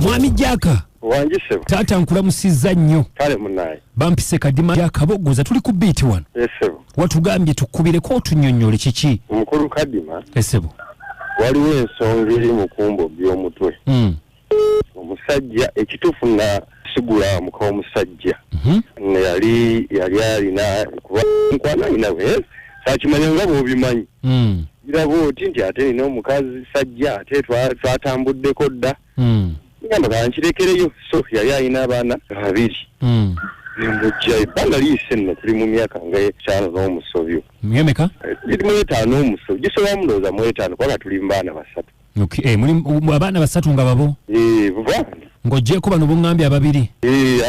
Mwami Jaka. Wangi ssebo. Taata nkulamusizza nnyo. Kale munnaye. Bampise Kadima Jaka Bogoza, tuli ku Beat wano. Ssebo. Watugambye tukubireko otunnyonnyole kiki. Omukulu Kadima. Ssebo. Waliwo ensonga eri mu kumbo by'omutwe. Omusajja ekituufu na sigula muka omusajja. Yali alina kuba nkwana alina we saakimanya nga bw'obimanyi. Biraba oti nti ate nina omukazi sajja ate twatambuddeko dda. Ngamba kankirekereyo, so yali alina abaana babiri. Nembujja ebbanga liyise nno, tuli mu myaka nga 5 n'omusobyo. Myemeka? Tuli mu 5 n'omusobyo. Gisoba mulowooza mu 5 kubanga tuli mu baana 3. Okay, muli abaana 3 nga babo? Buba. Ng'oggyeko bano b'oŋŋambye ababiri.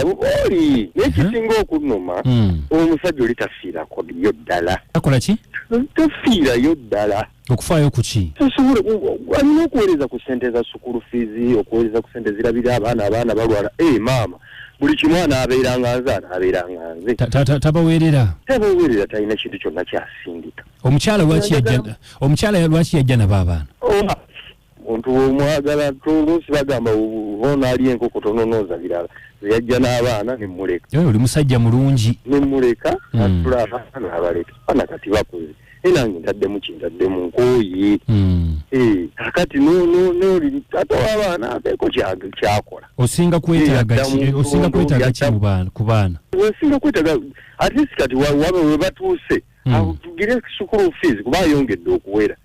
Abo oli. N'ekisinga okunnuma, omusajja oli tafiirako yo ddala. Akola ki? Tafiirayo ddala. Okufaayo ku ki? Tasobola, alina okuweereza ku ssente za school fees, okuweereza ku ssente zirabira abaana, abaana balwala. Maama, buli kimu anaabeera nga nze, anaabeera nga nze. Tabaweerera? Tabaweerera, talina kintu kyonna kyasindika. Omukyala lwaki yajja, omukyala lwaki yajja nabo abaana? Omuntu bw'omwagala, oluusi bagamba ono ali enkoko tononooza birala. Yajja n'abaana ne mmuleka. Oli musajja mulungi. Ne mmuleka, n'atula abaana n'abaleka. Abaana kati bakuze. Era nange ntaddemu ki, ntaddemu nkooye. Kakati n'oli taata w'abaana abeeko kyakola. Osinga kwetaaga ki? Osinga kwetaaga ki mu baana, ku baana? Osinga kwetaaga, at least kati wabe we batuuse. Awo tugire school fees kuba ayongedde okuwera.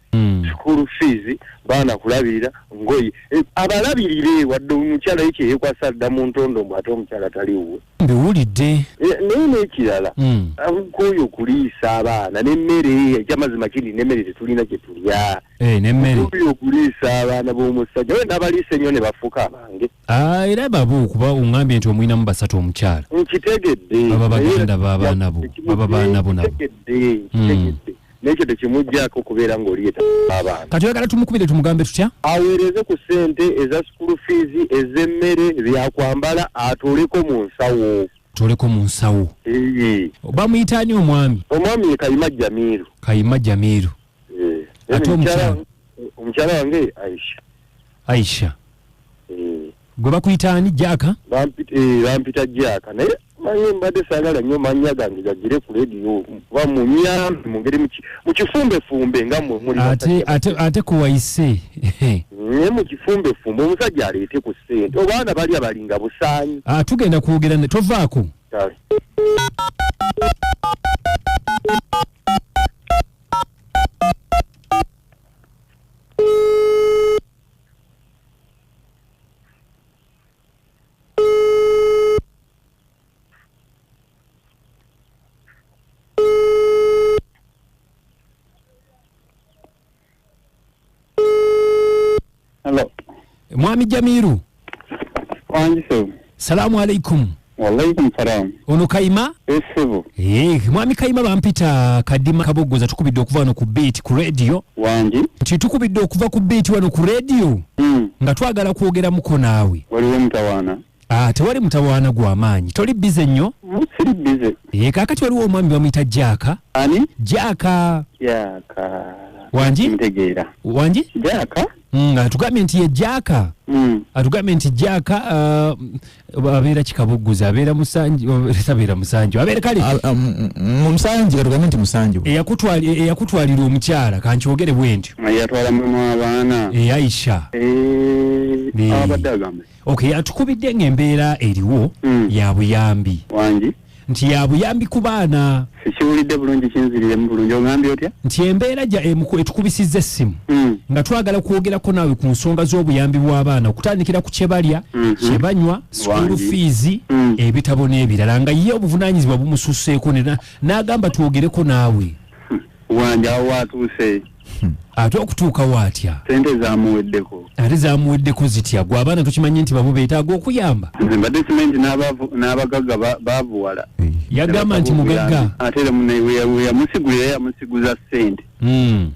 School fees, baana kulabirira, ngoye. Abalabirire wadde omukyala ye kye yeekwasa dda mu ntondo mbu ate omukyala taliwo. Mbiwulidde. Naye n'ekirala, nkooye okuliisa abaana n'emmere, ekyamazima kiri n'emmere tetulina kye tulya. N'emmere. Nkooye okuliisa abaana b'omusajja, we n'abaliisa ennyo ne bafuuka abange. Era babo kuba oŋŋambye nti omulinamu 3 omukyala. Nkitegedde. Baba baganda b'abaana bo, baba baana bo nabo. Nkitegedde. N'ekyo tekimuggyako okubeera ng'oli yeetaaga abaana. Kati oyagala tumukubire tumugambe tutya? Aweereze ku ssente eza school fees, ez'emmere, byakwambala, atooleko mu nsawo. Atooleko mu nsawo. Bamuyita ani omwami? Omwami ye Kayima Jamiru. Kayima Jamiru. Ate omukyala? Omukyala wange Aisha. Aisha. Gwe bakuyita ani, Jaka? Bampita Jaka, naye manyi mbadde saagala nnyo mannya gange gagire ku leediyo, kuba munyambe mu ngeri mukifumbefumbe nga mmwe muli basajja. Ate kuwayise. Naye mukifumbefumbe, omusajja aleete ku ssente. Abaana balya balinga busaanyi. Tugenda kwogera ne tovaako. Kale. Hello. Mwami Jamiru. Wangi sebo. Salamu alaikum. Walaikum salam. Ono Kayima? Sebo. Mwami Kayima bampita Kadima Kabogoza, tukubidde okuva wano ku Beat ku radio. Wangi. Nti tukubidde okuva ku Beat wano ku radio. Nga twagala kwogeramuko naawe. Waliwo mutawaana? Tewali mutawaana gwa maanyi. Toli busy nnyo? Siri busy. Kaakati waliwo omwami bamuyita Jaka. Ani? Jaka. Jaka. Wangi? Ntegeera. Wangi? Jaka? Atugambye nti ye Jaka. Atugambye nti Jaka, abeera Kikabugguza, abeera Musanji, abeera Musanji, abeera kale. Mu Musanji, katugambe nti Musanji. Eyakutwalira omukyala, kankyogere bwe ntyo. Yatwala mama w'abaana. Aisha. Abadde agamba. Okay, atukubidde ng'embeera eriwo ya buyambi. Wangi? Nti ya buyambi ku baana. Sikiwulidde bulungi, kinziriremu bulungi, ogambye otya? Nti embeera etukubisizza essimu. Nga twagala kwogerako naawe ku nsonga z'obuyambi bw'abaana, okutandikira ku kye balya, kye banywa, school fees, ebitabo n'ebirala, nga ye obuvunaanyizibwa bumususseeko n'agamba twogereko naawe. Wangi, awo waatuuse. Ate okutuuka waatya? Ssente zaamuweddeko. Ate zaamuweddeko zitya? Gwe abaana tukimanyi nti babo beetaaga okuyamba. Nze mbadde simanyi nti n'abagagga baavuwala. Yagamba nti mugagga. Ate era we yamusigulira, yamusiguza ssente.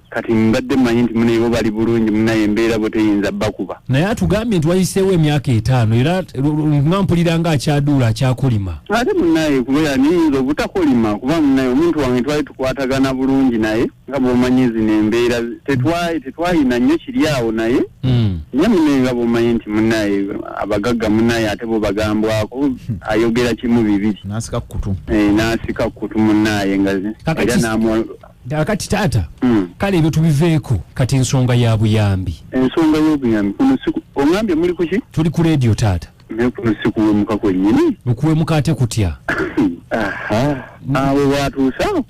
Kati mbadde mmanyi nti munaye bo bali bulungi, munaye embeera bo teyinza bakuba. Naye atugambye nti wayiseewo emyaka 5 era nga mpulira nga akyaduula akyakolima. Ate munaye kubeera niyinza obutakolima kuba munaye omuntu wange twali tukwatagana bulungi naye nga bw'omanyi zino embeera tetwayina nnyo kiri awo naye. Naye munaye nga bw'omanyi nti munaye abagagga munaye ate bo bagambwako ayogera kimu bibiri. N'asika kutu. N'asika kutu munaye nga era n'amuwa. Kati taata, kale ebyo tubiveeko kati ensonga ya buyambi. Ensonga y'obuyambi kuno siku ongambye muli kuki? Tuli ku radio taata. Naye kuno si kuwemuka kwennyini. Okuwemuka ate kutya? Aha. Awo watuusa?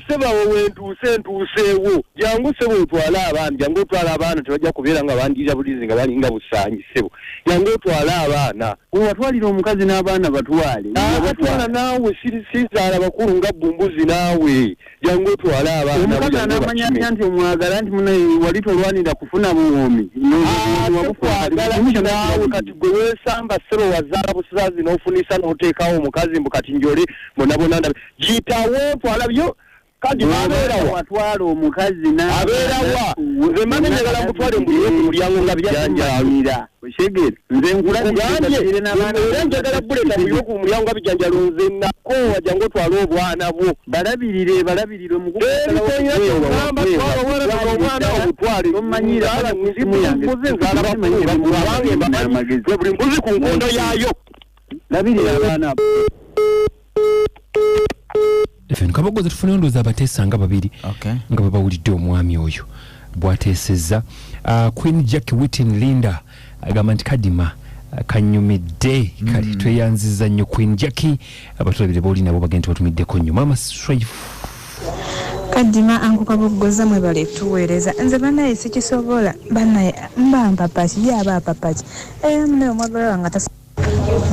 Seba wowe ntuuse ntuuseewo. Jangu sebo otwale abaana, jangu otwale abaana tebajja kubeera nga bandirira bulizi nga balinga busaanyi sebo. Jangu otwale abaana. Watwalira omukazi n'abaana batwale. Batwala naawe sizaala bakulu nga bumbuzi naawe. Jangu otwale abaana. Omukazi anamanya atya nti omwagala nti munaye wali tolwanira kufuna buwoomi. Naawe kati gwe weesamba sebo wazaala busaazi n'ofunisa n'oteekawo omukazi mbu kati njole bonabona ndabe. Gitawo twala byo kadi abeerawa watwala omukazi na abeerawa nze mmanyi njagala mutwale mbulire ku mulyango nga bijanjaalo. Oshegere nze nkulabye era njagala buleta mbulire ku mulyango nga bijanjaalo nze nakoowa jangu otwale obwana bwo. Balabirire balabirire omwana obutwale omanyira buli mbuzi ku nkondo yaayo. Labirira abaana. Kabogoza tufune ndowooza abateesa nga babiri nga babawulidde omwami oyo bw'ateesezza. Queen Jack Witten Linda agamba nti Kadima kanyumidde kale tweyanziza nnyo Queen Jackie abatulabire booli nabo bagenda batumiddeko nnyo. Mama Swaifu Kadima angu Kabogoza mwebale tuweereza. Nze bannaye sikisobola bannaye mba mpapaki yaba apapaki munaye omwagala wange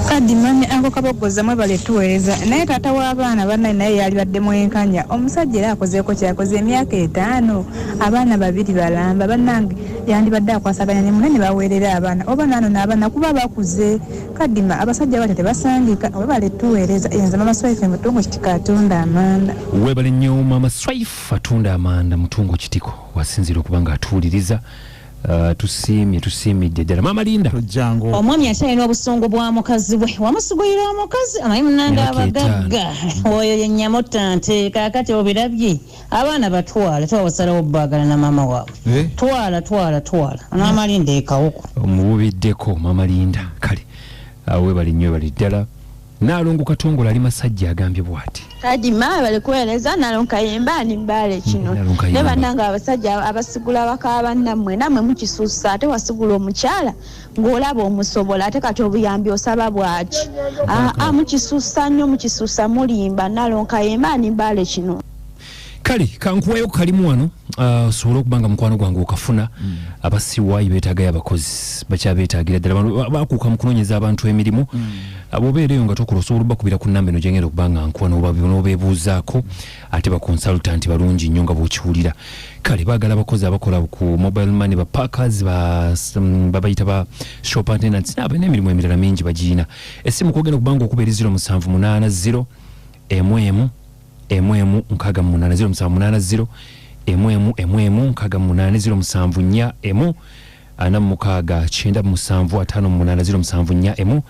Kadima ne angu Kabogoza mwebale tuweereza. Naye taata w'abaana bannaye naye yalibadde mwenkanya. Omusajja era akozeeko kyakoze emyaka 5 abaana babiri balamba bannange yandibadde akwasaganya ne munne ne baweerera abaana oba nano n'abaana kuba bakuze. Kadima abasajja batyo tebasangika webale tuweereza. Nze Mama Swaifu Mutungo Kitiko atunda amanda. Webale nnyo Mama Swaifu atunda amanda Mutungo Kitiko wasinziira okuba nga atuwuliriza. Tusiimye tusiimidde ddala. Mama Linda omwami akyalina obusungu bwa mukazi we wamusigulira omukazi amanyi munnange abagagga oyo ye Nyamuttante kaakati obirabye abaana batwala tewasalawo baagala na maama waabwe twala twala twala. Mama Linda ekawuko omububiddeko Mama Linda kale webale nnyo webale ddala. Naalongo Katongola ali Masajja agambye bw'ati. Kadima bali kuweereza Nalongo Kayemba ni Mbale kino. Ne bannange abasajja abasigula baka bannammwe nammwe mukisussa ate wasigula omukyala ng'olaba omusobola ate kati obuyambi osaba bwaki. Mukisussa nnyo mukisussa mulimba. Nalongo Kayemba ni Mbale kino. Kale kankuwayo kalimu wano osobola okuba nga mukwano gwange okafuna. Abasiwayi beetaagayo abakozi bakyabeetaagira ddala bakuuka mu kunoonyeza abantu emirimu. Bw'obeera eyo nga tokola osobola obbakubira ku nnamba eno gyengenda okuba nga nkuwa n'obeebuuzaako ate ba consultant balungi nnyo nga bw'okiwulira. Kale baagala abakozi abakola ku mobile money ba packers babayita ba shop attendants n'emirimu emirala mingi bagirina. Essimu kwogenda okuba nga okuba eri 0780 MM MM 68 0780 MM MM 68 074 M 46 97 58 074 M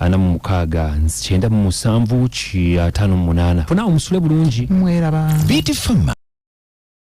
46 97 58. Funa omusule bulungi. Mweraba. Beautiful.